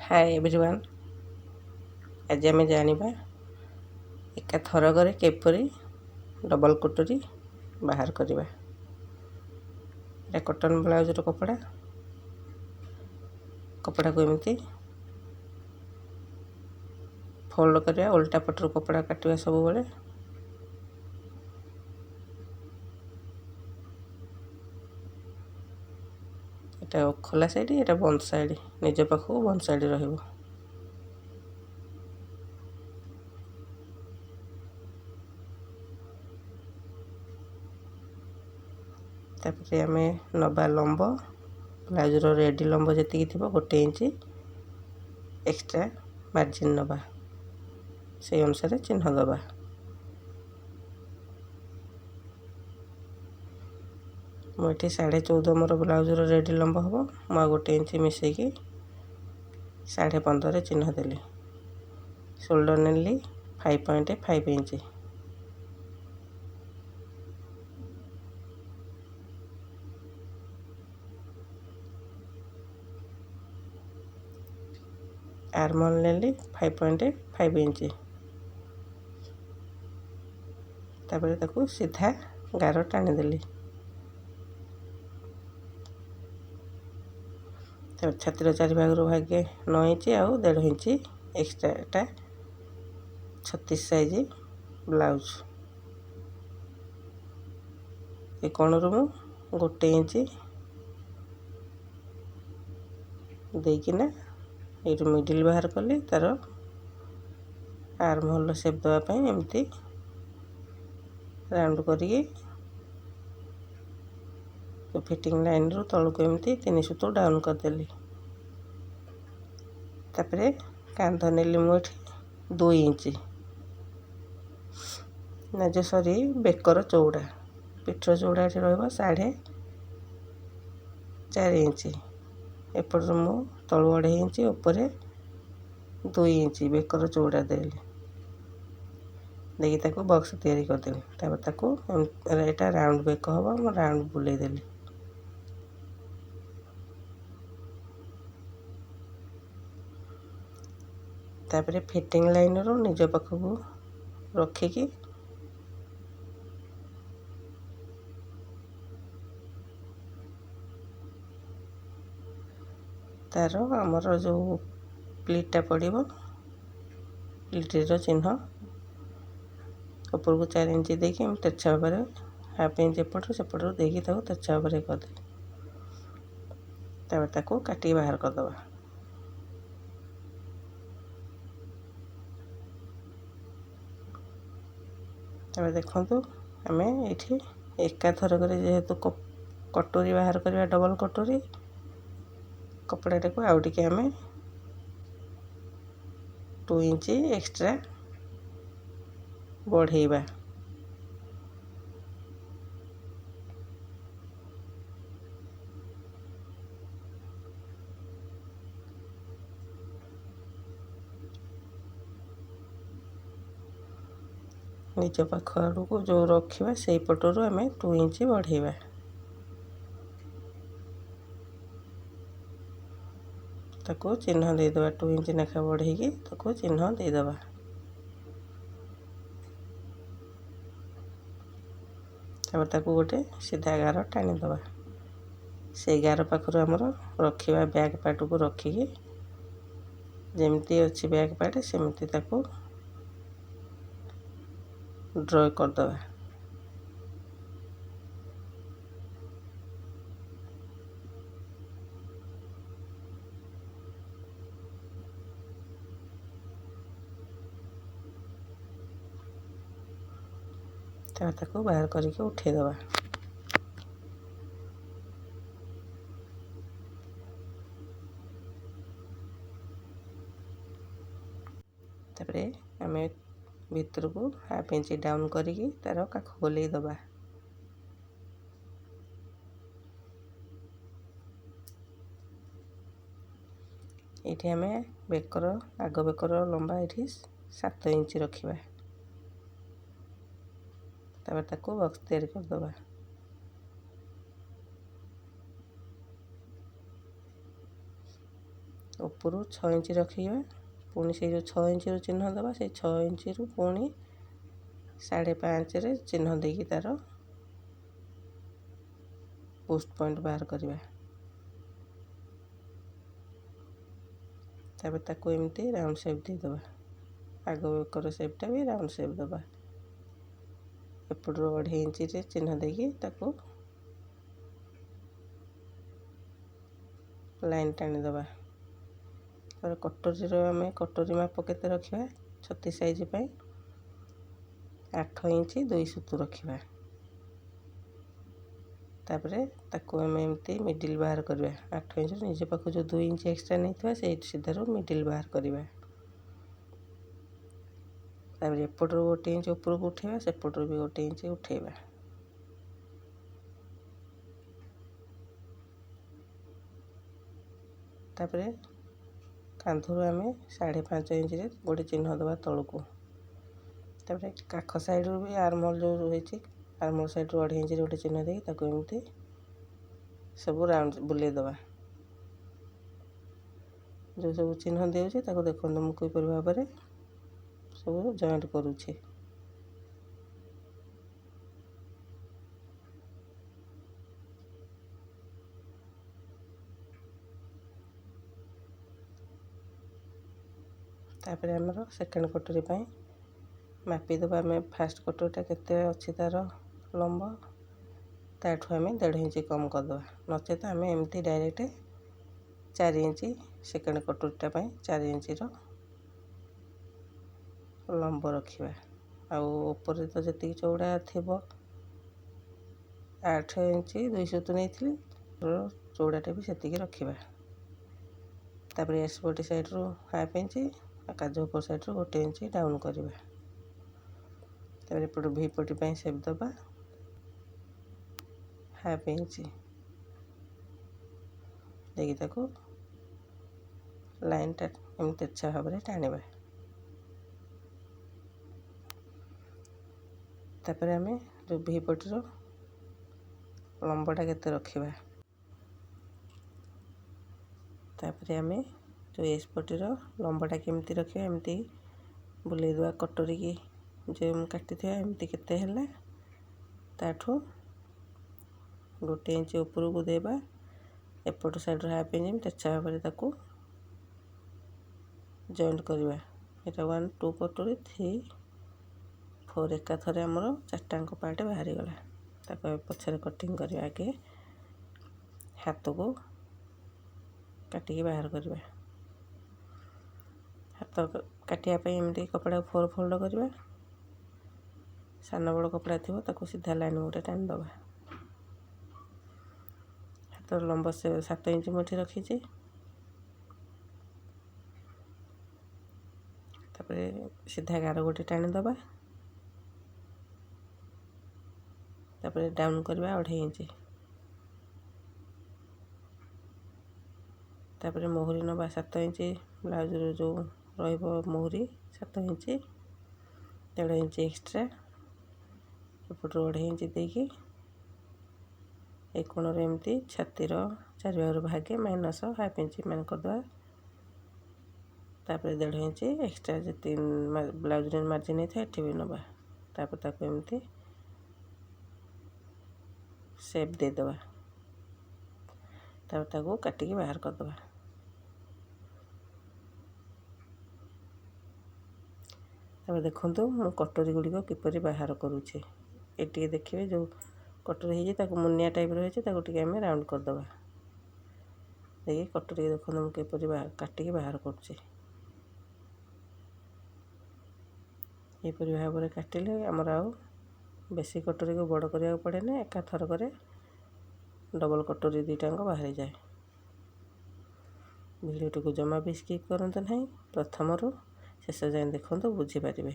ହାଏ everyone, ଆଜି ଆମେ ଜାଣିବା ଏକା ଥରକରେ କିପରି ଡବଲ୍ କଟୋରୀ ବାହାର କରିବା। ଏଇଟା କଟନ୍ ବ୍ଲାଉଜ୍ର କପଡ଼ା। କପଡ଼ାକୁ ଏମିତି ଫୋଲ୍ଡ କରିବା, ଓଲଟା ପଟରୁ କପଡ଼ା କାଟିବା ସବୁବେଳେ। ଏଇଟା ଖୋଲା ସାଇଡ଼୍, ଏଇଟା ବନ୍ଦ ସାଇଡ଼୍, ନିଜ ପାଖକୁ ବନ୍ଦ ସାଇଡ଼୍ ରହିବ। ତାପରେ ଆମେ ନେବା ଲମ୍ବ, ବ୍ଲାଉଜ୍ର ରେଡ଼ି ଲମ୍ବ ଯେତିକି ଥିବ 1 ଇଞ୍ଚ ଏକ୍ସଟ୍ରା ମାର୍ଜିନ୍ ନେବା, ସେଇ ଅନୁସାରେ ଚିହ୍ନ ଦେବା। ମୁଁ ଏଠି 14.5 ମୋର ବ୍ଲାଉଜ୍ର ରେଡ଼ି ଲମ୍ବ ହେବ, ମୁଁ ଆଉ 1 ଇଞ୍ଚ ମିଶାଇକି 15.5 ଚିହ୍ନ ଦେଲି। ସୋଲ୍ଡର ନେଲି 5.5 ଇଞ୍ଚ। ଆର୍ମଲ୍ ନେଲି 5.5 ଇଞ୍ଚ। ତାପରେ ତାକୁ ସିଧା ଗାର ଟାଣିଦେଲି। ତାପରେ ଛାତିର ଚାରି ଭାଗରୁ ଭାଗେ 9 ଇଞ୍ଚ ଆଉ 1.5 ଇଞ୍ଚ ଏକ୍ସଟ୍ରା, ଏଟା 36 ସାଇଜ୍ ବ୍ଲାଉଜ୍। ଏ କୋଣରୁ ମୁଁ 1 ଇଞ୍ଚ ଦେଇକିନା ଏଇଠୁ ମିଡ଼ିଲ୍ ବାହାର କଲି। ତାର ଆର୍ମ ହୋଲ୍ର ସେପ୍ ଦେବା ପାଇଁ ଏମିତି ରାଉଣ୍ଡ କରିକି ଫିଟିଂ ଲାଇନ୍ରୁ ତଳକୁ ଏମିତି 3 ସୁତ ଡାଉନ୍ କରିଦେଲି। ତାପରେ କାନ୍ଧ ନେଲି ମୁଁ ଏଠି 2 ଇଞ୍ଚ, ନା ଯେଉଁ ସରି ବେକର ଚଉଡ଼ା, ପିଠର ଚଉଡ଼ା ଏଠି ରହିବ 4.5 ଇଞ୍ଚ। ଏପଟରୁ ମୁଁ ତଳୁ 2.5 ଇଞ୍ଚ, ଉପରେ 2 ଇଞ୍ଚ ବେକର ଚଉଡ଼ା ଦେଲି, ଦେଇକି ତାକୁ ବକ୍ସ ତିଆରି କରିଦେଲି। ତାପରେ ତାକୁ ଏଇଟା ରାଉଣ୍ଡ ବେକ ହେବ, ମୁଁ ରାଉଣ୍ଡ ବୁଲେଇ ଦେଲି। ତାପରେ ଫିଟିଂ ଲାଇନ୍ରୁ ନିଜ ପାଖକୁ ରଖିକି ତାର ଆମର ଯେଉଁ ପ୍ଲିଟ୍ଟା ପଡ଼ିବ, ପ୍ଲିଟ୍ର ଚିହ୍ନ ଉପରକୁ 4 ଇଞ୍ଚ ଦେଇକି ଏମିତି ତେର୍ଛା ଭାବରେ ହାଫ୍ ଇଞ୍ଚ ଏପଟରୁ ସେପଟରୁ ଦେଇକି ତାକୁ ତେର୍ଛା ଭାବରେ କରିଦେଲି। ତାପରେ ତାକୁ କାଟିକି ବାହାର କରିଦେବା। ତାପରେ ଦେଖନ୍ତୁ ଆମେ ଏଇଠି ଏକାଥରକରେ ଯେହେତୁ କଟୋରୀ ବାହାର କରିବା, ଡବଲ୍ କଟୋରୀ, କପଡ଼ାଟାକୁ ଆଉ ଟିକେ ଆମେ 2 ଇଞ୍ଚ ଏକ୍ସଟ୍ରା ବଢ଼େଇବା। ନିଜ ପାଖ ଆଡ଼କୁ ଯେଉଁ ରଖିବା ସେଇ ପଟରୁ ଆମେ 2 ଇଞ୍ଚ ବଢ଼େଇବା। ତାକୁ ଚିହ୍ନ ଦେଇଦେବା, 2 ଇଞ୍ଚ ଲେଖା ବଢ଼େଇକି ତାକୁ ଚିହ୍ନ ଦେଇଦେବା। ତାପରେ ତାକୁ ଗୋଟେ ସିଧା ଗାର ଟାଣିଦେବା। ସେଇ ଗାର ପାଖରୁ ଆମର ରଖିବା ବ୍ୟାକ୍ ପାର୍ଟକୁ ରଖିକି ଯେମିତି ଅଛି ବ୍ୟାକ୍ ପାର୍ଟ ସେମିତି ତାକୁ ଡ୍ର କରିଦେବା। ତାପରେ ତାକୁ ବାହାର କରିକି ଉଠେଇଦେବା। ତାପରେ ଆମେ ଭିତରକୁ ହାଫ୍ ଇଞ୍ଚ ଡାଉନ୍ କରିକି ତାର କାଖ ଗୋଲେଇ ଦେବା। ଏଇଠି ଆମେ ଆଗ ବେକର ଲମ୍ବା ଏଇଠି 7 ଇଞ୍ଚ ରଖିବା। ତାପରେ ତାକୁ ବକ୍ସ ତିଆରି କରିଦେବା। ଉପରୁ 6 ଇଞ୍ଚ ରଖିବା। ପୁଣି ସେଇ ଯେଉଁ 6 ଇଞ୍ଚରୁ ଚିହ୍ନ ଦେବା, ସେଇ 6 ଇଞ୍ଚରୁ ପୁଣି 5.5ରେ ଚିହ୍ନ ଦେଇକି ତା'ର ପୋଷ୍ଟ ପଏଣ୍ଟ ବାହାର କରିବା। ତାପରେ ତାକୁ ଏମିତି ରାଉଣ୍ଡ ସେପ୍ ଦେଇଦେବା। ଆଗ ବେକର ସେପ୍ଟା ବି ରାଉଣ୍ଡ ସେପ୍ ଦେବା। ଏପଟରୁ 2.5 ଇଞ୍ଚରେ ଚିହ୍ନ ଦେଇକି ତାକୁ ଲାଇନ୍ ଟାଣିଦେବା। ତାପରେ କଟୋରୀର ଆମେ କଟୋରୀ ମାପ କେତେ ରଖିବା, 36 ସାଇଜ୍ ପାଇଁ 8 ଇଞ୍ଚ 2 ସୁତୁ ରଖିବା। ତାପରେ ତାକୁ ଆମେ ଏମିତି ମିଡ଼ିଲ୍ ବାହାର କରିବା। 8 ଇଞ୍ଚରୁ ନିଜ ପାଖକୁ ଯେଉଁ 2 ଇଞ୍ଚ ଏକ୍ସଟ୍ରା ନେଇଥିବା ସେଇଠୁ ସିଧାରୁ ମିଡ଼ିଲ୍ ବାହାର କରିବା। ତାପରେ ଏପଟରୁ 1 ଇଞ୍ଚ ଉପରକୁ ଉଠେଇବା, ସେପଟରୁ ବି 1 ଇଞ୍ଚ ଉଠେଇବା। ତାପରେ କାନ୍ଧରୁ ଆମେ 5.5 ଇଞ୍ଚରେ ଗୋଟେ ଚିହ୍ନ ଦେବା ତଳକୁ। ତାପରେ କାଖ ସାଇଡ଼ରୁ ବି ଆର୍ମହୋଲ୍ ଯେଉଁ ରହିଛି, ଆର୍ମହୋଲ୍ ସାଇଡ଼ରୁ 2.5 ଇଞ୍ଚରେ ଗୋଟେ ଚିହ୍ନ ଦେଇକି ତାକୁ ଏମିତି ସବୁ ରାଉଣ୍ଡ ବୁଲେଇ ଦେବା। ଯେଉଁ ସବୁ ଚିହ୍ନ ଦେଉଛି ତାକୁ ଦେଖନ୍ତୁ ମୁଁ କିପରି ଭାବରେ ସବୁ ଜଏଣ୍ଟ କରୁଛି। ତାପରେ ଆମର ସେକେଣ୍ଡ କଟୋରୀ ପାଇଁ ମାପିଦେବା ଆମେ ଫାଷ୍ଟ କଟୋରୀଟା କେତେ ଅଛି ତା'ର ଲମ୍ବ, ତାଠୁ ଆମେ 1.5 ଇଞ୍ଚ କମ୍ କରିଦେବା। ନଚେତ ଆମେ ଏମିତି ଡାଇରେକ୍ଟ 4 ଇଞ୍ଚ ସେକେଣ୍ଡ କଟୋରୀଟା ପାଇଁ 4 ଇଞ୍ଚର ଲମ୍ବ ରଖିବା। ଆଉ ଉପରେ ତ ଯେତିକି ଚଉଡ଼ା ଥିବ 8 ଇଞ୍ଚ 2 ସୁତୁ ନେଇଥିଲି, ଚଉଡ଼ାଟା ବି ସେତିକି ରଖିବା। ତାପରେ ଏସ୍ ବଟି ସାଇଡ଼ରୁ ହାଫ୍ ଇଞ୍ଚ ଆଉ କାଜ ଉପର ସାଇଡ଼ରୁ 1 ଇଞ୍ଚ ଡାଉନ୍ କରିବା। ତାପରେ ଏପଟୁ ଭି ପଟି ପାଇଁ ସେପ୍ ଦେବା ହାଫ୍ ଇଞ୍ଚ ଦେଇକି ତାକୁ ଲାଇନ୍ଟା ଏମିତି ତେର୍ଛା ଭାବରେ ଟାଣିବା। ତାପରେ ଆମେ ଯେଉଁ ଭି ପଟିର ଲମ୍ବଟା କେତେ ରଖିବା। ତାପରେ ଆମେ ଯେଉଁ ଏସ୍ ପଟିର ଲମ୍ବଟା କେମିତି ରଖିବା, ଏମିତି ବୁଲେଇ ଦେବା କଟୋରୀକି ଯେଉଁ କାଟିଥିବା ଏମିତି କେତେ ହେଲା ତାଠୁ 1 ଇଞ୍ଚ ଉପରକୁ ଦେବା। ଏପଟ ସାଇଡ଼ରୁ ହାଫ୍ ଇଞ୍ଚ ଏମିତି ତେର୍ଛା ଭାବରେ ତାକୁ ଜଏଣ୍ଟ କରିବା। ଏଇଟା 1 2 କଟୋରୀ 3 4 ଏକାଥରେ ଆମର 4ଟାଙ୍କ ପାର୍ଟ ବାହାରିଗଲା। ତାକୁ ଏବେ ପଛରେ କଟିଂ କରିବା। ଆଗେ ହାତକୁ କାଟିକି ବାହାର କରିବା। ହାତ କାଟିବା ପାଇଁ ଏମିତି କପଡ଼ାକୁ 4 ଫୋଲ୍ଡ କରିବା। ସାନ ବଡ଼ କପଡ଼ା ଥିବ ତାକୁ ସିଧା ଲାଇନ୍ ଗୋଟେ ଟାଣିଦେବା। ହାତର ଲମ୍ବ 7 ଇଞ୍ଚ ମୁଁ ଏଠି ରଖିଛି। ତାପରେ ସିଧା ଗାର ଗୋଟେ ଟାଣିଦେବା। ତାପରେ ଡାଉନ୍ କରିବା 2.5 ଇଞ୍ଚ। ତାପରେ ମୋହରି ନେବା 7 ଇଞ୍ଚ, ବ୍ଲାଉଜର ଯେଉଁ ରହିବ ମୋହରି 7 ଇଞ୍ଚ, 1.5 ଇଞ୍ଚ ଏକ୍ସଟ୍ରା ଏପଟରୁ 2.5 ଇଞ୍ଚ ଦେଇକି ଏ କୋଣରେ ଏମିତି ଛାତିର 4 ଭାଗରୁ ଭାଗେ ମାଇନସ୍ ହାଫ୍ ଇଞ୍ଚ ମାନେ କରିଦେବା। ତାପରେ 1.5 ଇଞ୍ଚ ଏକ୍ସଟ୍ରା ଯେତିକି ବ୍ଲାଉଜରେ ମାର୍ଜିନ୍ ହେଇଥାଏ ଏଠି ବି ନେବା। ତାପରେ ତାକୁ ଏମିତି ସେପ୍ ଦେଇଦେବା। ତାପରେ ତାକୁ କାଟିକି ବାହାର କରିଦେବା। ତାପରେ ଦେଖନ୍ତୁ ମୁଁ କଟୋରୀ ଗୁଡ଼ିକ କିପରି ବାହାର କରୁଛି। ଏ ଟିକେ ଦେଖିବେ ଯେଉଁ କଟୋରୀ ହେଇଛି ତାକୁ ମୁନିଆ ଟାଇପ୍ର ହେଇଛି, ତାକୁ ଟିକେ ଆମେ ରାଉଣ୍ଡ କରିଦେବା। ଦେଇକି କଟୋରୀ ଦେଖନ୍ତୁ ମୁଁ କିପରି କାଟିକି ବାହାର କରୁଛି। ଏହିପରି ଭାବରେ କାଟିଲେ ଆମର ଆଉ ବେଶୀ କଟୋରୀକୁ ବଡ଼ କରିବାକୁ ପଡ଼େନି, ଏକାଥରକରେ ଡବଲ୍ କଟୋରୀ ଦୁଇଟାଙ୍କ ବାହାରିଯାଏ। ଭିଡ଼ିଓଟିକୁ ଜମା ବି ସ୍କିପ୍ କରନ୍ତୁ ନାହିଁ, ପ୍ରଥମରୁ ଶେଷ ଯାଏଁ ଦେଖନ୍ତୁ, ବୁଝିପାରିବେ।